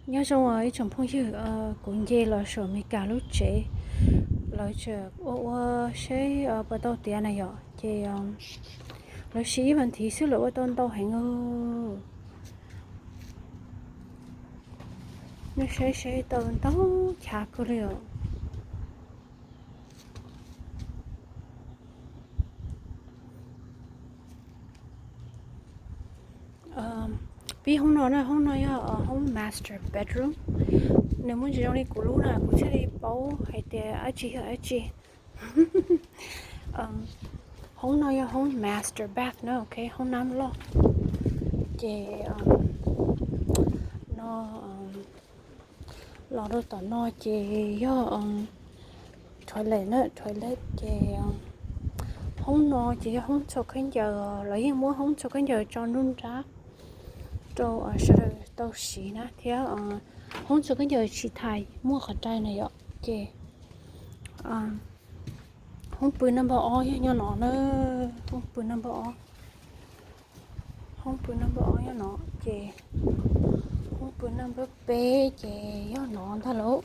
Nyob zoo ib tsoom phooj ywg, kuv nce los saum Amelikas lub tsev, lawv tseem ua ua seb puas tau tiav na yom, ces lawv siv ib vas thiv xwb lawv ua tau ntau heev. Nej saib seb tau ntau chav kawg li os. Pib hoob no na, hoob no yog hoob master bedroom. Nws muaj ntsis zoo li kuv lub na, kuv thiaj li paub hais tias dab tsi yog dab tsi. Hoob no yog hoob master bath na, ok, hoob nab loj. Ces no los rau tom no ces yog toilet na, toilet ces hoob no ces yog hoob txhua khaub ncaws, lawv yeej muab hoob txhua khaub ncaws tso nruab nrab rau sawv daws tau siv na thiab. Hoob txhua khaub ncaws tsis thaiv muaj qhov rai na yom, ces hoob pw naj npawb ob yog nyob no na, hoob pw naj npawb ob, hoob pw naj npawb ob nyob no, ces hoob pw naj npawb peb ces yog no ntag lauj.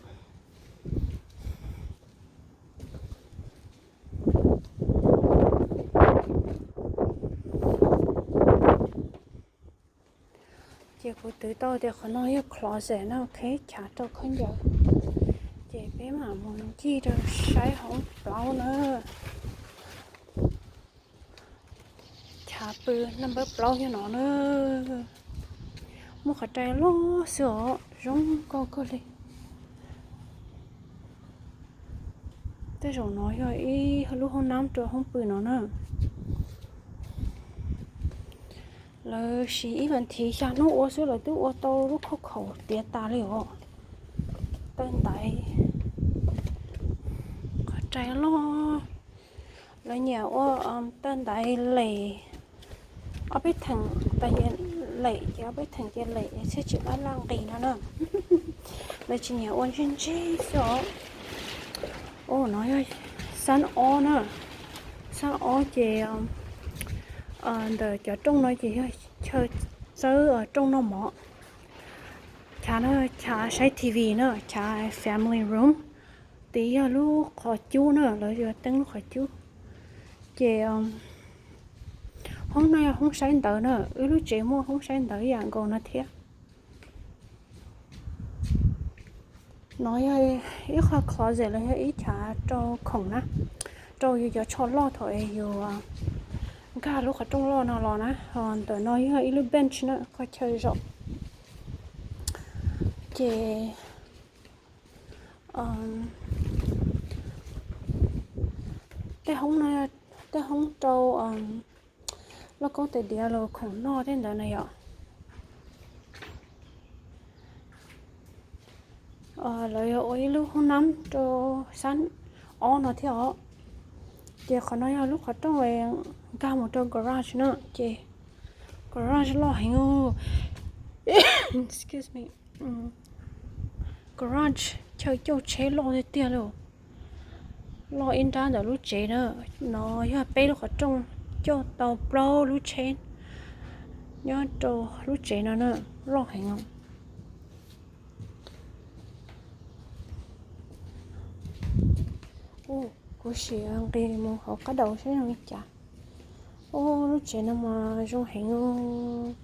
Ces kuv twv tau tias qhov no yog closet na, ok, chav rau khaub ncaws. Ces peb mam mus ncig rau saib hauv plaub na. Chav pw naj npawb plaub yog no na. Muaj qhov rai loj xwb os, zoo nkauj kawg li. Tej zaum no yog ib lub hoob nab rau hoob pw no na. Lawv siv ib vas thiv xya hnub ua xwb lawv twb ua tau lub khauj khaum tiav tas li os. Taw ntaiv, qhov rai loj. Lawv nyiam ua taw ntaiv lem, ob peb theem tas lem ces ob peb theem ces lem thiaj tsis laj laj nqis no na. Lawv tsis nyiam ua ntsej ntseg xwb os. Ua no yog xab ob na, xab ob ces ntawm cov rooj no ces yog chaw txawb rooj noj mov. Chav no chav saib T V na, chav family room. Tid yog lub qhov cub na, lawv yuav teeb lub qhov cub. Ces hoob no yog hoob saib ntawv na, wb lub tsev muaj hoob saib ntawv ib yam nkaus no thiab. No yog ib qho closet los yog ib chav rau khoom na, rau yus cov tsho loj thaum yus nkag lub qhov rooj loj no los na. Ho ntawm no yog ib lub bench na, qhov chaw zaum. Ces tej hoob no, tej hoob rau lauj kaub tais diav los khoom noj tej ntawd na yom. Lawv yuav ua ib lub hoob nab rau xab ob no thiab os. Ces qhov no yog lub qhov rooj nkag mus rau garage na, ces garage loj heev. Excuse me. Garage chaw coj tsheb loj tiag tiag li, loj ib nrab ntawm lub tsev na. No yog peb lub qhov rooj coj tau plaub lub tsheb nyob rau lub tsev no na, loj heev. Kuv sim nqis mus hauv qab daus seb zoo li cas. Ub, lub tsev no mas zoo heev.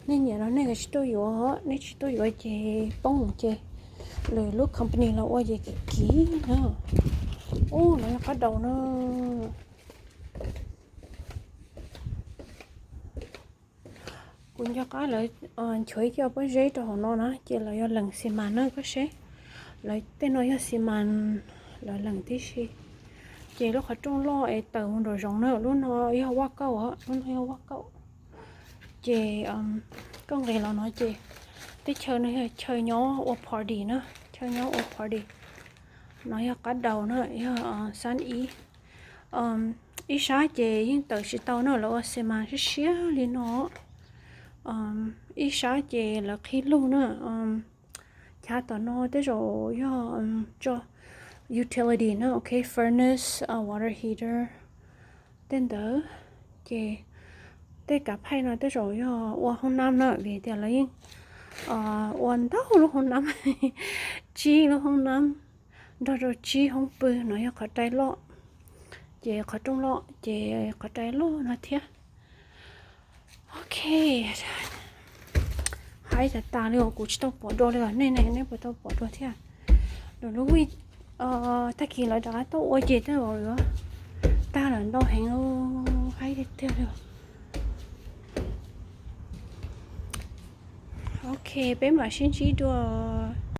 Nej nyiam no nej kav tsij tuaj yuav, nej tsis tuaj yuav ces poob ces lwm lub company los ua ces kim kim na. Ub, no yog qab daus na. Kuv nco qab lawv nchuav ib co pob zeb rau hauv no na ces lawv yog lees xi mas na koj seb. Lawv tej no yog xi mas lawv lees tib si. Ces lub qhov rooj loj es tawm mus nraum zoov na, lub no yog vaj kauj, lub no yog vaj kauj. Ces koj nqis los no ces teb chaws no yog chaw nyob ua party na, chaw nyob ua party. No yog qab daus na, yog xab ib. Ib sab ces yeej tawm tsis tau na, lawv ua xi mas siab siab li no. Ib sab ces lawv qhib lug na. Chav tom no tej zaum yog tso utility na, ok, furnace, water heater, tej ntawd. Ces tej kav phaij no tej zaum yog ua hoob nab na, vim tias lawv yeej ua ntau lub hoob nab, tsib lub hoob nab nrog rau tsib hoob pw no yog qhov rai loj, ces qhov rooj loj ces qhov rai loj no thiab. Ok, haib tas tas li os, kuv tsis tau pom dua li os, nej ne nej puas tau pom dua thiab? Lub vij tag kis lawv rov qab tuaj ua ces tej zaum yuav tag lawm ntau heev, haib tiag tiag li. Ok, peb mam sib ntsib dua